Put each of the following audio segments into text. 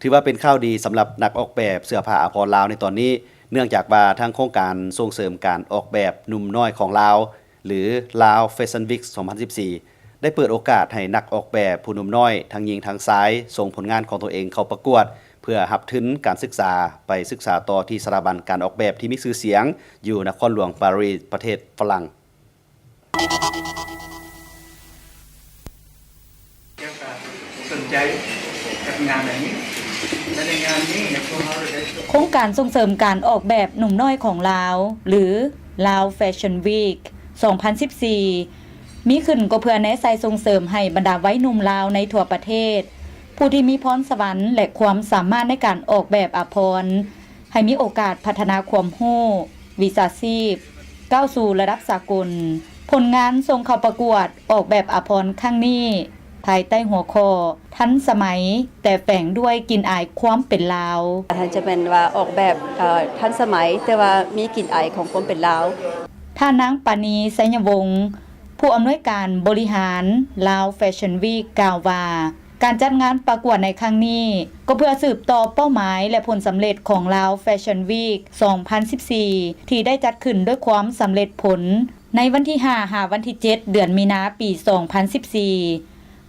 ຖືວ່າເປັນຂ່າວດີສຳລັບນັກອອກແບບເສື້ອຜ້າອາພອນລາວໃນຕອນນີ້, ເນື່ອງຈາກວ່າທາງໂຄງການສົ່ງເສີມການອອກແບບໜຸ່ມນ້ອຍຂອງລາວ ຫຼື Lao Fashion Week ສອງພັນສິບສີ່ ໄດ້ເປີດໂອກາດໃຫ້ນັກອອກແບບຜູ້ໜຸ່ມນ້ອຍ ທັງຍິງທັງຊາຍ ສົ່ງຜົນງານຂອງຕົວເອງເຂົ້າປະກວດ ເພື່ອຮັບທຶນການສຶກສາ ໄປສຶກສາຕໍ່ທີ່ສະຖາບັນການອອກແບບທີ່ມີຊື່ສຽງ ຢູ່ນະຄອນຫຼວງປາຣີ ປະເທດຝຣັ່ງ. ໂຄງການສົ່ງເສີມການອອກແບບໜຸ່ມນ້ອຍຂອງລາວ ຫຼື Lao Fashion Week ສອງພັນສິບສີ່ ມີຂຶ້ນກໍເພື່ອແນໃສ່ສົ່ງເສີມໃຫ້ບັນດາໄວໜຸ່ມລາວໃນທົ່ວປະເທດ ຜູ້ທີ່ມີພອນສະຫວັນ ແລະ ຄວາມສາມາດໃນການອອກແບບອາພອນ ໃຫ້ມີໂອກາດພັດທະນາຄວາມຮູ້, ວິຊາຊີບ, ກ້າວສູ່ລະດັບສາກົນ. ຜົນງານສົ່ງເຂົ້າປະກວດອອກແບບອາພອນຄັ້ງນີ້ ພາຍໃຕ້ຫົວຂໍ້ ທັນສະໄໝ ແຕ່ແຝງດ້ວຍກິ່ນອາຍຄວາມເປັນລາວ. ທ່ານຈະແມ່ນວ່າອອກແບບ ເອີ ທັນສະໄໝ ແຕ່ວ່າມີກິ່ນອາຍຂອງຄວາມເປັນລາວ. ທ່ານນາງ ປານີ ໄຊຍະວົງ ຜູ້ອຳນວຍການບໍລິຫານ Lao Fashion Week ກ່າວວ່າ ການຈັດງານປະກວດໃນຄັ້ງນີ້ ກໍເພື່ອສືບຕໍ່ເປົ້າໝາຍ ແລະ ຜົນສຳເລັດຂອງ Lao Fashion Week ສອງພັນສິບສີ່ ທີ່ໄດ້ຈັດຂຶ້ນດ້ວຍຄວາມສຳເລັດຜົນ ໃນວັນທີຫ້າ ຫາວັນທີເຈັດ ເດືອນມີນາ ປີສອງພັນສິບສີ່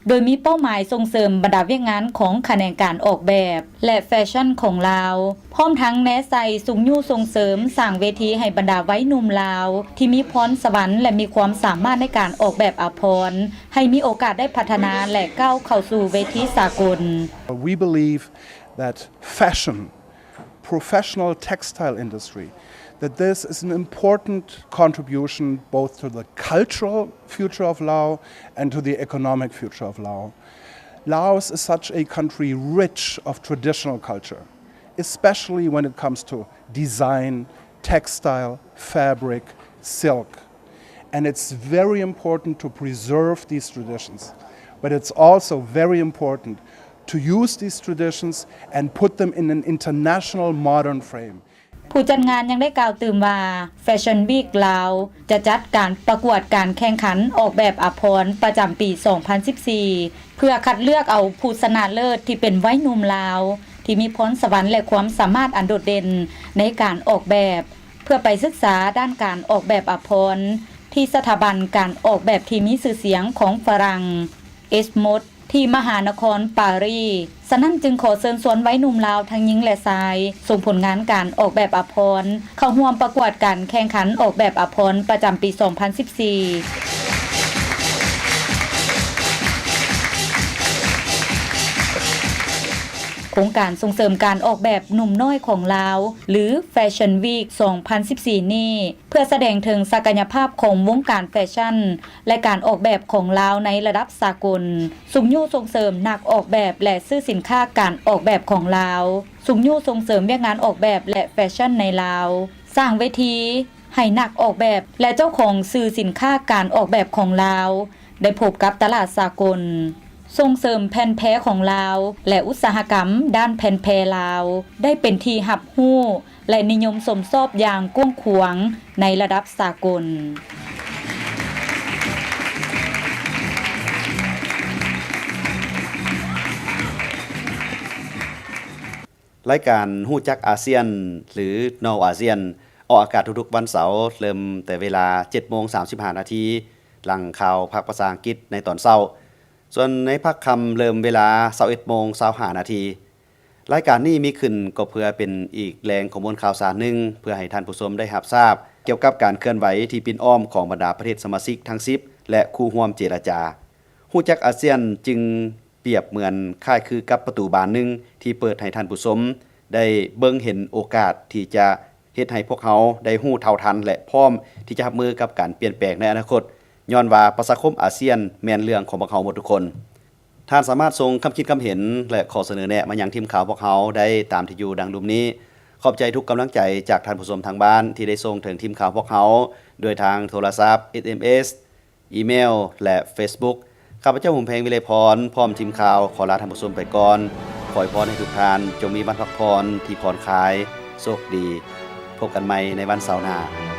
ໂດຍມີເປົ້າໝາຍສົ່ງເສີມບັນດາວຽກງານຂອງຂະແໜງການອອກແບບ ແລະ ແຟຊັ່ນຂອງລາວ, ພ້ອມທັງແນໃສ່ຊຸກຍູ້ສົ່ງເສີມ ສ້າງເວທີໃຫ້ບັນດາໄວໜຸ່ມລາວ ທີ່ມີພອນສະຫວັນ ແລະ ມີຄວາມສາມາດໃນການອອກແບບອາພອນ ໃຫ້ມີໂອກາດໄດ້ພັດທະນາ ແລະ ກ້າວເຂົ້າສູ່ເວທີສາກົນ. We believe that fashion, professional textile industry, that this is an important contribution both to the cultural future of Laos and to the economic future of Laos. Laos is such a country rich of traditional culture, especially when it comes to design, textile, fabric, silk. And it's very important to preserve these traditions, but it's also very important to use these traditions and put them in an international modern frame. ຜູ້ຈັດງານຍັງໄດ້ກ່າວຕື່ມວ່າ Fashion Week ລາວ ຈະຈັດການປະກວດການແຂ່ງຂັນອອກແບບອາພອນປະຈຳປີສອງພັນສິບສີ່ ເພື່ອຄັດເລືອກເອົາຜູ້ຊະນະເລີດທີ່ເປັນໄວໜຸ່ມລາວ ທີ່ມີພອນສະຫວັນ ແລະ ຄວາມສາມາດອັນໂດດເດັ່ນໃນການອອກແບບ ເພື່ອໄປສຶກສາດ້ານການອອກແບບອາພອນ ທີ່ສະຖາບັນການອອກແບບທີ່ມີຊື່ສຽງຂອງຝຣັ່ງ Echmod ທີ່ມະຫານະຄອນປາຣີ. ສະນັ້ນຈຶ່ງຂໍເຊີນຊວນໄວໜຸ່ມລາວທັງຍິງ ແລະ ຊາຍ ສົ່ງຜົນງານການອອກແບບອາພອນ ເຂົ້າຮ່ວມປະກວດການແຂ່ງຂັນອອກແບບອາພອນປະຈຳປີສອງພັນສິບສີ່. ໂຄງການສົ່ງເສີມການອອກແບບໜຸ່ມນ້ອຍຂອງລາວ ຫຼື Fashion Week ສອງພັນສິບສີ່ນີ້ ເພື່ອສະແດງເຖິງສັກກະຍະພາບຂອງວົງການແຟຊັ່ນ ແລະ ການອອກແບບຂອງລາວໃນລະດັບສາກົນ, ຊຸກຍູ້ສົ່ງເສີມນັກອອກແບບ ແລະ ຊື່ສິນຄ້າການອອກແບບຂອງລາວ, ຊຸກຍູ້ສົ່ງເສີມວຽກງານອອກແບບ ແລະ ແຟຊັ່ນໃນລາວ, ສ້າງເວທີໃຫ້ນັກອອກແບບ ແລະ ເຈົ້າຂອງຊື່ສິນຄ້າການອອກແບບຂອງລາວ ໄດ້ພົບກັບຕະຫຼາດສາກົນ, ສົ່ງເສີມແຜ່ນແພຂອງລາວ ແລະ ອຸດສາຫະກຳດ້ານແຜ່ນແພລາວ ໄດ້ເປັນທີ່ຮັບຮູ້ ແລະ ນິຍົມຊົມຊອບຢ່າງກວ້າງຂວາງໃນລະດັບສາກົນ. ລາຍການຮູ້ຈັກອາຊຽນ ຫຼື Know ASEAN ອອກອາກາດທຸກໆວັນເສົາ ເລີ່ມແຕ່ເວລາເຈັດໂມງສາມສິບຫ້ານາທີ ຫຼັງຂ່າວພາກພາສາອັງກິດໃນຕອນເຊົ້າ. ສ່ວນໃນພາກຄ່ຳເລີ່ມເວລາຊາວເອັດໂມງຊາວຫ້ານາທີ. ລາຍການນີ້ມີຂຶ້ນກໍເພື່ອເປັນອີກແຫຼ່ງຂໍ້ມູນຂ່າວສານໜຶ່ງ ເພື່ອໃຫ້ທ່ານຜູ້ຊົມໄດ້ຮັບຊາບກ່ຽວກັບການເຄື່ອນໄຫວທີ່ປິ່ນອ້ອມຂອງບັນດາປະເທດສະມາຊິກທັງສິບ ແລະ ຄູ່ຮ່ວມເຈລະຈາ. ຮູ້ຈັກອາຊຽນຈຶ່ງປຽບເໝືອນຄ້າຍຄືກັບປະຕູບານໜຶ່ງ ທີ່ເປີດໃຫ້ທ່ານຜູ້ຊົມໄດ້ເບິ່ງເຫັນໂອກາດທີ່ຈະ ເຮັດໃຫ້ພວກເຮົາໄດ້ຮູ້ເທົ່າທັນ ແລະ ພ້ອມທີ່ຈະຮັບມືກັບການປ່ຽນແປງໃນອະນາຄົດ, ຍ້ອນວ່າປະຊາຄົມອາຊຽນແມ່ນເລື່ອງຂອງພວກເຮົາໝົດທຸກຄົນ. ທ່ານສາມາດສົ່ງຄຳຄິດຄຳເຫັນ ແລະ ຂໍ້ສະເໜີແນະມາຍັງທີມຂ່າວພວກເຮົາໄດ້ຕາມທີ່ຢູ່ດັ່ງລຸ່ມນີ້. ຂອບໃຈທຸກກຳລັງໃຈຈາກທ່ານຜູ້ຊົມທາງບ້ານທີ່ໄດ້ສົ່ງເຖິງທີມຂ່າວພວກເຮົາ ໂດຍທາງໂທລະສັບ, ເອສເອັມເອສ, ອີເມວ ແລະ ເຟສບຸກ. ຂ້າພະເຈົ້າ ຫຸມແພງ ວິໄລພອນ ພ້ອມທີມຂ່າວ ຂໍລາທ່ານຜູ້ຊົມໄປກ່ອນ. ຂໍອວຍພອນໃຫ້ທຸກທ່ານຈົ່ງມີວັນພັກຜ່ອນທີ່ຜ່ອນຄາຍ, ໂຊກດີ. ພົບກັນໃໝ່ໃນວັນເສົາໜ້າ.